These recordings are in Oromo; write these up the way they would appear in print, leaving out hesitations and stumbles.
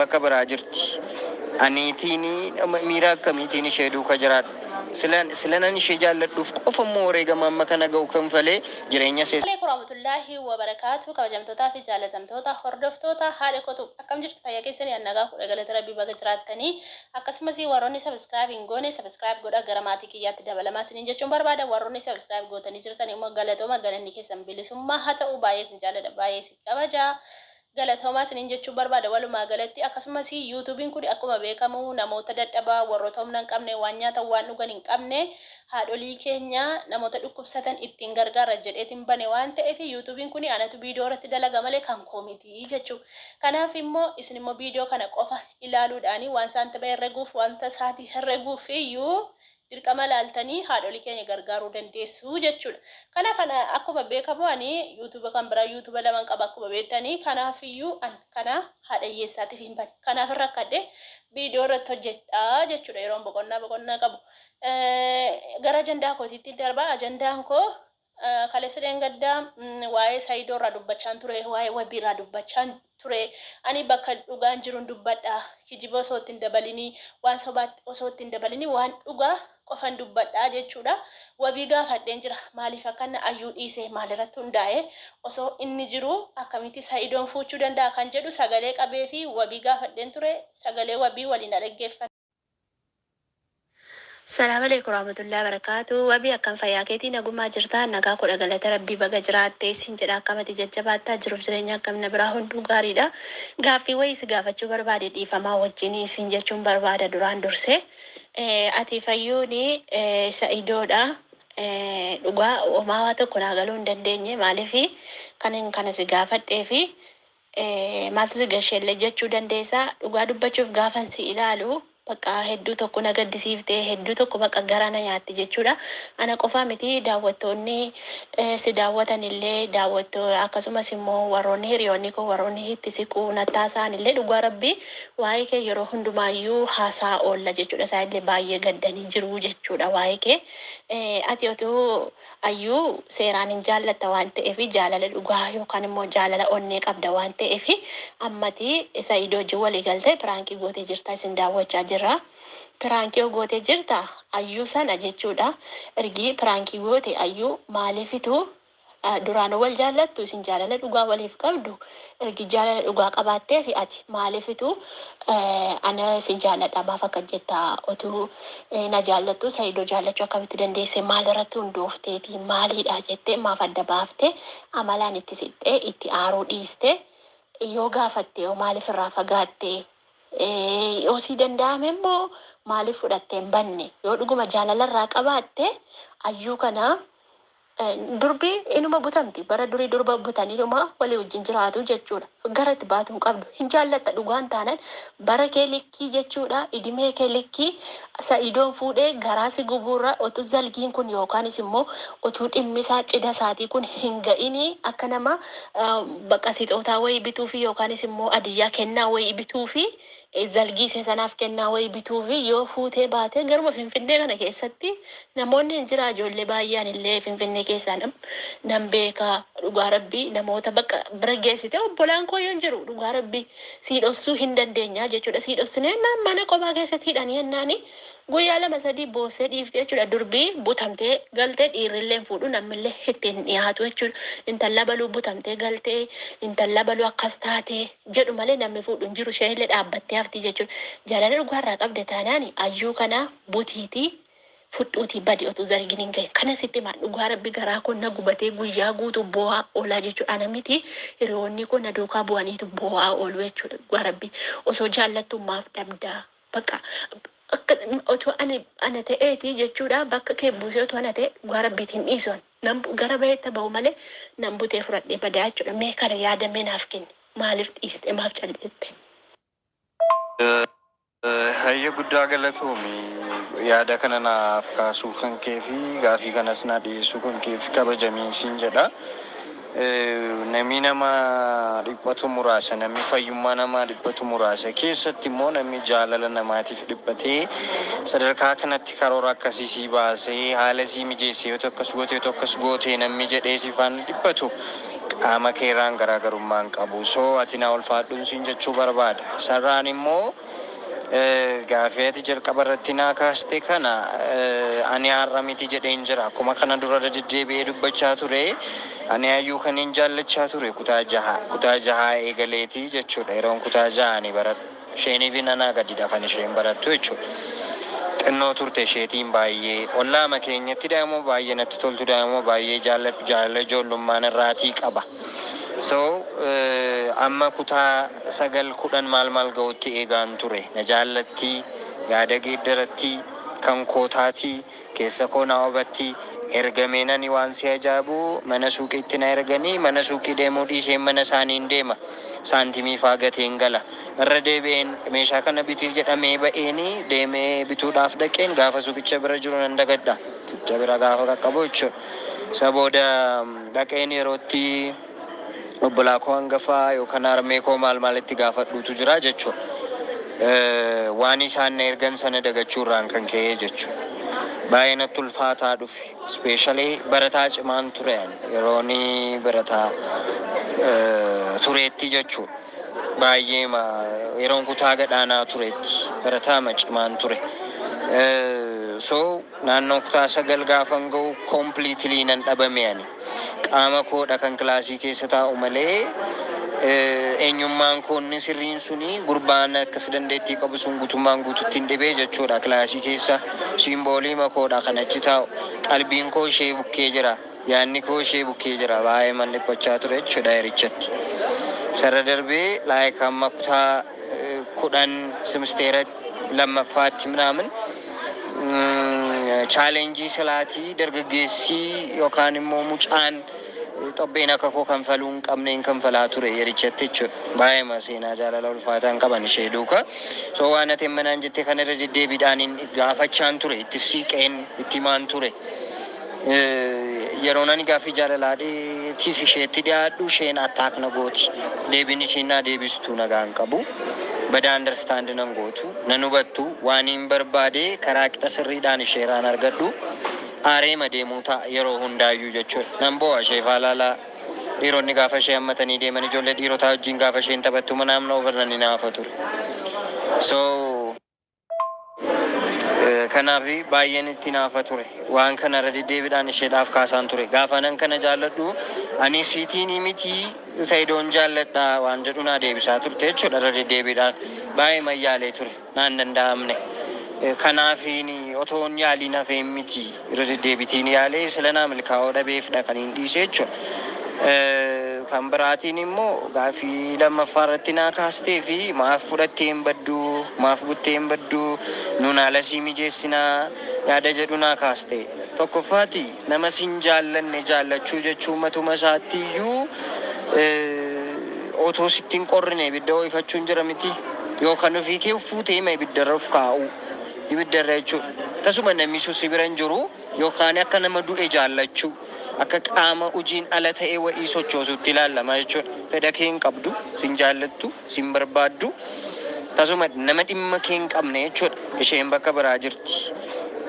Bakka biraa jirti. Aniitiin miira akkamiitiin ishee duuka jiraadha? Silanan ishee jaalladhuuf qofa immoo wareegama amma kana ga'u kanfalee jireenya ishee Aleykum warahmatullaahi wabarakaatu kabajamtootaa fi jaalatamtoota hordoftoota haadha kotu akkam jirtu fayyaa keessanii an nagaa kudha galata rabbii baga jiraattanii akkasumas warroonni subscribe hin goone subscribe godha gara maatii kiyyaatti dabalamaa isiniin jechuun barbaada warroonni subscribe gootanii jirtan immoo galatooma galanni keessan bilisummaa haa ta'u baay'ee isin jaalladha baay'ee isin kabaja Galatoomaa isiniin jechuun barbaada walumaa galatti akkasumas YouTube'n kun akkuma beekamu namoota dadhabaa warroota humna hin qabne waan nyaatan waan dhugan hin qabne haadholii keenya namoota dhukkubsatan ittiin gargaarra jedheetin bane waan ta'eef YouTube'n kun anatu viidiyoo irratti dalaga malee kan koo miti jechuu kanaaf immoo isin immoo viidiyoo kana qofa ilaaluudhaan waan saantima herreguuf wanta saatii herreguuf iyyuu dirqama laaltanii haadholii keenya gargaaruu dandeessu jechuudha. Kanaaf ana akkuma beekamu ani YouTube kan biraa YouTube laman qaba akkuma beektanii kanaaf iyyuu an kana haadha hiyyeessaatiif hin bane. Kanaaf hin rakkadhe viidiyoo irratti hojjedha jechuudha yeroon boqonnaa boqonnaa qabu. Gara ajandaa kootiitti darba. Ajandaan koo Kaleessa dheengaddaa waa'ee Saidoo irraa dubbachaan ture, waa'ee Wabii irraa dubbachaan ture. Ani bakka dhugaan jirun dubbadha. Kijiba osoo itti hin dabalinii, waan sobaa osoo itti hin dabalinii waan dhugaa qofan dubbadha jechuudha. Wabii gaafadheen jira. Maaliif akka inni Ayyuu dhiise maalirratti hundaa'e osoo inni jiruu akkamitti Saidoon fuuchuu danda'a kan jedhu sagalee qabeefii Wabii gaafadheen ture. Sagalee Wabii waliin haa dhaggeeffannu. Salamaleykum warahmatullahi wabarakatuh wabii akkam fayyaa keetii nagumaa jirtaa nagaa kodha galata rabbii baga jiraatte sin jedha akkam ati jajjabaattaa jiruuf jireenya akkam na biraa hunduu gaariidha gaaffii wayii si gaafachuu barbaade dhiifamaa wajjinii sin jechuun barbaada duraan dursee ati fayyuuni sa'idoodha dhugaa homaa waa tokko naa galuu hin dandeenye maaliif kanin kana si gaafadheefi Maaltu si gasheellee jechuu dandeessa. Dhugaa dubbachuuf gaafan si ilaalu bakka hedduu tokko na gaddisiifte, hedduu tokko bakka garaa na nyaatte jechuudha. Ana qofaa miti daawwattoonni si daawwatan illee daawwatto akkasumas immoo warroonni hiriyoonni koo warroonni itti siquu natti haasa'an illee dhugaa rabbii waa'ee kee yeroo hundumaayyuu haasaa oolla jechuudha. Isaan illee baay'ee gaddanii jiru jechuudha waa'ee kee. Ati otuu Ayyuu seeraan hin jaallatta waan ta'eef jaalala dhugaa yookaan immoo jaalala onnee qabda waan ta'eef ammati Sa'ido wajjin walii galtee piraankii gootee jirta isin daawwachaa jirra. Piraankii yoo gootee jirta Ayyuu sana jechuudha ergii piraankii goote Ayyuu maaliifitu duraanuu wal jaallattu isin jaalala dhugaa waliif qabdu ergi jaalala dhugaa qabaatteefi ati maaliifitu ana sin jaalladha maaf akkas jetta otuu na jaallattuu Sa'idoo jaallachuu akkamitti dandeesse maal irratti hundoofteeti maaliidha jettee maaf adda baafte amalaan itti siqxee itti aaruu dhiiste yoo gaafatte hoo maaliif irraa fagaatte yoo sii danda'ame immoo maaliif fudhattee hin banne yoo dhuguma jaalala irraa qabaatte ayyuu kana Durbi inuma butamti. Bara durii durba butaniidhuma walii wajjin jiraatu jechuudha. Gara itti baatu hin qabdu. Hin jaallatta dhugaan taanan bara kee likkii jechuudha. Idimee kee likkii Sa'idoon fuudhee garaa si gubuurra otuu zalgiin kun yookaanis immoo otuu dhimmi isaa cidha isaatii kun hin ga'inii akka nama baqa sixootaa wayii bituufii yookaanis immoo adiyyaa kennaa wayii bituufii zalgii isee sanaaf kennaa wayii bituufi yoo fuutee baatee garuma Finfinnee kana keessatti namoonni hin jiraa ijoollee baay'ee anillee Finfinnee keessaa nam nan beeka dhugaa rabbii namoota bakka bira geessite obbolaan koo hin jiru dhugaa rabbii sii dhossuu hin dandeenyaa jechuudha sii dhossinee jennaan mana qophaa keessatti hidhanii jennaani guyyaa lama sadii boossee dhiifte jechuudha durbii butamtee galtee dhiirrillee hin fuudhu namnillee itti hin dhiyaatu jechuudha intalla baluu butamtee galtee intalla baluu akkas taatee jedhu malee namni fuudhu hin jiru isheenillee dhaabbattee hafti jechuudha. Jaalala dhugaa irraa qabda taanaani ayyuu kana butiitii fudhuutii badi otuu zargin hin gahin. Kana sitti himaa dhugaa rabbi garaa koo na gubatee guyyaa guutuu boo'aa oolaa jechuudha. Ana miti hiriyoonnii koo na duukaa bu'aniitu boo'aa oolu jechuudha dhugaa rabbi. Osoo jaallattuu maaf dhabdaa? Bakka akka otoo ani ana ta'eeti jechuudha bakka kee buusee otoo ana ta'e dhugaa rabbiiti hin dhiisu ani. Nan gara baheetta bahu malee nan butee fudhadhee badaa jechuudha. Mee kana yaada mee naaf kenni. Maaliif dhiiste maaf callifte? Hayye guddaa galatoomi yaada kana naaf kaasuu kan kee fi gaafii kanas naa dhiyeessuu kan keef kabajamiin siin jedha. Namni nama dhiphatu muraasa, namni fayyummaa namaa dhiphatu muraasa. Keessatti immoo namni jaalala namaatiif dhiphatee sadarkaa kanatti karoora akkasii sii baasee, haala sii mijeessee, yoo akkas goote, yoo akkas goote namni jedhee si faana dhiphatu qaama keerraan garaagarummaa hin qabu. So ati na ulfaadhuun siin jechuu barbaada. Sarraan immoo gaafii ati jalqaba irratti naa kaaste kana ani har'a miti jedheen jira. Akkuma kana dura deddeebi'ee dubbachaa ture, ani hayyuu kan hin jaallachaa ture kutaa 6, kutaa 6 eegaleetii jechuudha. Yeroon kutaa jaha ni baradhu. Isheenii fi nanaa gadidha kan isheen barattu jechuudha. Xinnoo turte isheetiin baay'ee. Ollaama keenyatti daa'ima baay'ee natti toltu, daa'ima baay'ee jaalladhu, jaalala ijoollummaan irraatii qaba. So amma kutaa 9, 10 maal maal ga'utti eegaan ture. Na jaallatti, yaada geeddaratti, kan kootaatii, keessa koo na hubatti. Ergameen ani waan si ajaa'ibu mana suuqiitti na erganii, mana suuqii deemuu dhiiseen mana isaaniin deema. Saantimii faa gateen gala. Irra deebi'een meeshaa kana bitii jedhamee ba'eenii deemee bituudhaaf dhaqeen gaafa suuqicha bira jiru nan dagadha. Suuqicha bira gaafa qaqqabu jechuudha. Isa booda dhaqeen yerootti obbolaa koo hangafaa yookaan harmee koo maal maalitti gaafadhuutu jira jechuudha. Waan isaan na ergan sana dagachuurraan kan ka'e jechuudha. Baay'ee natti ulfaataa dhufe. Especially barataa cimaan ture ani yeroon barataa tureetti jechuudha. Baay'ee yeroon kutaa gadhaanaa tureetti barataa cimaan ture. So naannoo kutaa 9 gaafan ga'u completely nan dhabame ani. Qaama koodha kan kilaasii keessa taa'u malee eenyummaan koo inni sirriin suni, gurbaan akkas dandeettii qabu sun guutummaan guututti hin dhibee jechuudha. Kilaasii keessa simboolii makoodha kan achi taa'u. Qalbiin koo ishee bukkee jira. Yaadni koo ishee bukkee jira. Baay'ee man dhiphachaa ture jechuudha yerichatti. Sarara darbee like amma kutaa 10 simisteera lammaffaatti minaamin challenge silaatii dargaggeessii yookaan immoo mucaan xobbeen akka koo kanfaluu hin qabne hin kanfalaa ture yerichatti jechuudha. Baay'ee seenaa jaalala ulfaataan qaban ishee duuka. So waan ati manaan jettee kana irra deddeebiidhaan gaafachaan ture, itti siiqeen itti himaan ture. Yeroon ani gaaffii jaalalaatiif isheetti dhiyaadhu isheen attack na gooti. Deebiin isheen naa deebistu nagaa hin qabu. Bada understand nan gootu, nan hubattu, waan hin barbaade karaa qixa sirriidhaan isheeraan argadhu. Aareema deemuu ta'a yeroo hundaayyuu jechuudha. Nan bo'a ishee faalaalaa. Dhiironni gaafa ishee hammatanii deeman, ijoollee dhiirotaa wajjin gaafa isheen taphattu manaamna ofirra ni naafa ture. So kanaaf baay'een itti naafa ture. Waan kana irra deddeebiidhaan isheedhaaf kaasaan ture. Gaafa nan kana jaalladhu ani siitiin miti, Sayidoon jaalladha waan jedhu naa deebisaa turte jechuudha irra deddeebiidhaan. Baay'ee mayyaalee ture. Naan danda'amne. Kanaafiin otoon yaaliin hafeen miti, irra deddeebitiin yaalee sila naa milkaa'oo dhabeefidha kan hin dhiise jechuudha. Kan biraatiin immoo gaaffii lammaffaa irratti naa kaastee fi maaf fudhattee hin badduu, maaf buttee hin badduu, nuun haala sii mijeessinaa yaada jedhu naa kaaste. Tokkoffaati, nama sin jaallanne jaallachuu jechuun matuma isaatti iyyuu otoo sitti hin qorrine ibidda ho'ifachuun jira miti. Yookaan ofii kee fuutee hima ibiddarra of kaa'u. Ibiddarra jechuudha. Tasuma namni sun si bira hin jiru yookaan akka nama du'e jaallachuu, akka qaama hojiin ala ta'e wa'ii sochoosutti ilaalama jechuudha. Fedha kee hin qabdu, sin jaallattu, sin barbaaddu. Tasuma nama dhimma kee hin qabne jechuudha. Isheen bakka biraa jirti.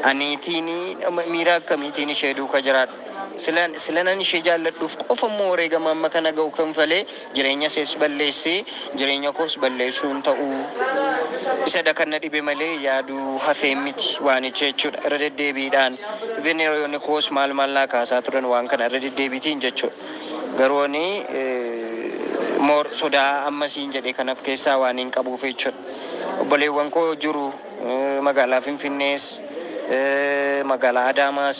Aniitiin miira akkamiitiin ishee duuka jiraadha? Silanan ishee jaalladhuuf qofa immoo wareegama amma kana ga'u kanfalee jireenya ishees balleessee jireenya koos balleessuu hin ta'u. Isadha kan na dhibe malee yaaduu hafee miti waanicha jechuudha. Irra deddeebiidhaan even hiriyoonni koos maal maal naa kaasaa turan waan kana irra deddeebiitiin jechuudha. Garuu ani more sodaa ammasiin jedhe kanaaf keessaa waan hin qabuuf jechuudha. Obboleewwan koo jiru magaalaa Finfinnees, magaalaa Adaamaas,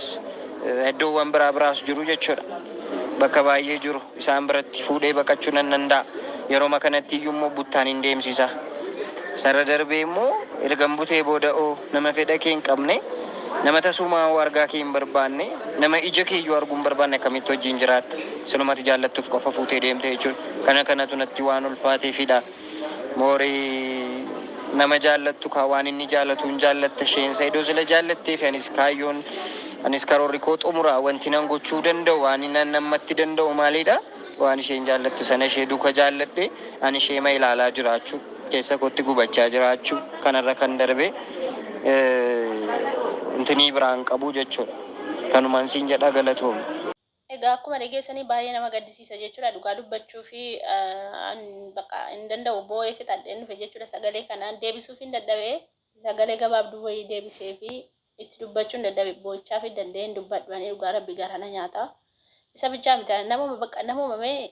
iddoowwan biraa biraas jiru jechuudha. Bakka baay'ee jiru, isaan biratti fuudhee baqachuu nan danda'a. Yeroo kanatti iyyuu immoo buttaan hin deemsisa. Sarara darbee immoo ergan butee booda oo nama fedha kee hin qabne, nama tasumaa hoo argaa kee hin barbaanne, nama ija kee iyyuu arguu hin barbaanne akkamitti wajjin jiraatta? Silumati jaallattuuf qofa fuutee deemte jechuudha. Kana kanatu natti waan ulfaateefidha. Moorii nama jaallattu kaa waan inni jaallatu hin jaallatta. Isheen Saidoo sila jaallattee fi anis kaayyoon anis karoorri koo xumura, wanti nan gochuu danda'u, waan nan nammatti danda'u maalidha? Waan isheen jaallattu sana ishee duuka jaalladhe, ani isheema ilaalaa jiraachuu, keessa kootti gubachaa jiraachuu, kanarra kan darbe intinii biraan qabu jechuudha. Kanumaan siin jedha, galatoomi. Egaa akkuma dhageessanii baay'ee nama gaddisiisa jechuudha. Dhugaa dubbachuu fi bakka hin danda'u, boo'ee fixadheen dhufe jechuudha. Sagalee kanaan deebisuuf hin dadhabee, sagalee gabaabduu wayii deebisee fi itti dubbachuu hin dadhabe, boo'ichaa fi danda'ee hin dubbadhu ani. Dhugaa Rabbi garaa na nyaata. Isa bichaa miti, namuma bakka namuma mee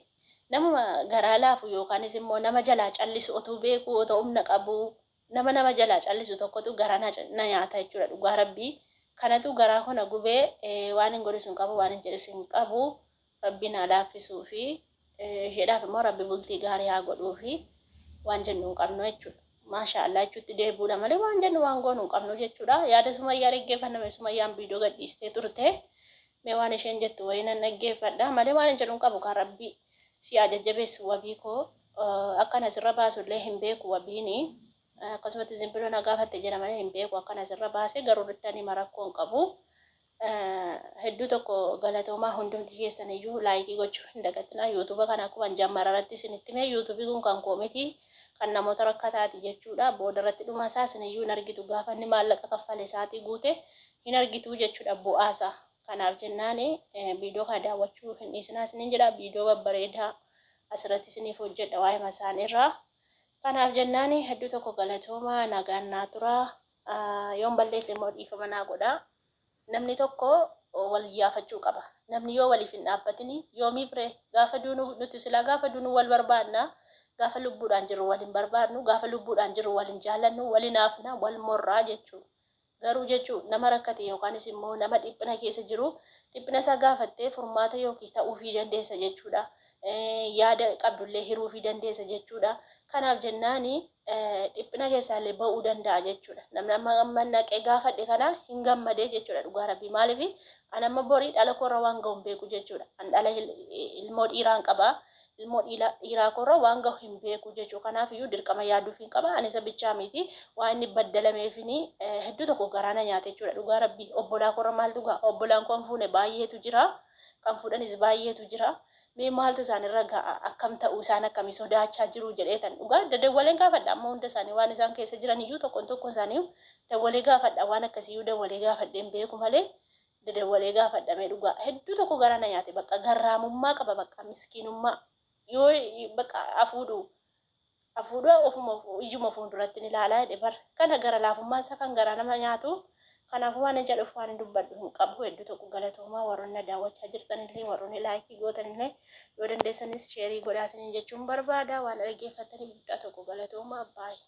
namuma garaa laafu yookaanis immoo nama jalaa callisu otuu beekuu, otoo humna qabu nama jalaa callisu tokkotu garaa na nyaata jechuudha, dhugaa Rabbii. Kanatu garaa koo na gubee, waan hin godhu hin qabu, waan hin jedhus hin qabu. Rabbi na laaffisuu fi isheedhaaf immoo Rabbi bultii gaarii haa godhuu fi waan jennu hin qabnu jechuudha. Maasha Allah jechuutti deebi'uudha malee waan jennu waan goonu hin qabnu jechuudha. Yaada Sumayyaa dhaggeeffanname, Sumayyaan viidiyoo gadhiistee turte. Mee waan isheen jettu wayii nan dhaggeeffadha malee waan hin jedhu hin qabu. Kan Rabbi si haa jajjabeessu, wabii koo. Akkan asirra baasu illee hin beeku wabiini. Akkasumatti zimbiroo na gaafatte jira malee hin beeku akkan asirra baase, garuu irratti ani rakkoo hin qabu. Hedduu tokko galatoomaa hundumti keessan iyyuu, like gochuu hin dagatinaa. YouTube kana akkuma jammara irratti isinitti mee, YouTubeii kun kan koo miti, kan namoota rakkataati jechuudha. Booda irratti dhuma isaa isin iyyuu hin argitu, gaafa inni maallaqa kaffale isaatii guute hin argitu jechuudha bu'aasaa. Kanaaf jennaan viidiyoo kana daawwachuu hin dhiisinaa isiniin jedha. Viidiyoo babbareedaa asirratti isiniif hojjedha waa'ee isaaniirraa. Kanaaf jennaan hedduu tokko galatoomaa, nagaan naa turaa. Yoon balleesse immoo dhiifama naa godhaa. Namni tokko wal yaafachuu qaba. Namni yoo waliif hin dhaabbatini yoomiif ree? Gaafa duunu nuti silaa gaafa duunu wal barbaadna. Gaafa lubbuudhaan jirru wal hin barbaadnu. Gaafa lubbuudhaan jirru wal hin jaallannu, wal hin haafna, wal morraa jechuudha. Garuu jechuun nama rakkate yookaanis immoo nama dhiphina keessa jiru dhiphina isaa gaafattee furmaata yookiis ta'uufii dandeessa jechuudha. Yaada qabdullee hiruufii dandeessa jechuudha. Kanaaf jennaani dhiphina keessaallee ba'uu danda'a jechuudha. Namni amma naqee gaafadhe kana hin gammadee jechuudha, dhugaa Rabbii. Maaliif an amma borii dhala koorra waan ga'u hin beeku jechuudha. An dhala ilmoo dhiiraan qaba. Ilmoo dhiiraa koorra waan ga'u hin beeku jechuudha. Kanaaf iyyuu dirqama yaaduuf hin qaba. Ani isa bichaa miti. Waan inni baddalameefini hedduu tokko garaa na nyaate jechuudha. Dhugaa Rabbii, obbolaa koorra maaltu ga'a? Obbolaan koon fuune baay'eetu jira. Kan fuudhanis baay'eetu jira. Mee maaltu isaanirra ga'a? Akkam ta'uu isaan akkamii sodaachaa jiru jedheetan dhugaa dadawwaleen gaafadha. Amma hunda isaanii waan isaan keessa jiran iyyuu tokkoon tokkoon isaanii dawwalee gaafadha. Waan akkasiyyuu dawwalee gaafadheen beeku malee dadawwalee gaafadhamee dhugaa hedduu tokko garaa na nyaate. Bakka garraamummaa qaba, bakka miskiinummaa yoo bakka afuudhu afuudhu ofuma iyyuma fuulduratti ni ilaalaa jedhe bar kana gara laafummaa isaa kan garaa nama nyaatu. Kanaafuu waan jedhuuf waan dubbadhu hin qabu. Hedduu tokko galatoomaa, warroonni na daawwachaa jirtanillee, warroonni like gootanillee, yoo dandeessanis share godhaa isiniin jechuun barbaada. Waan dhaggeeffattanii guddaa tokko galatoomaa, baay'ee.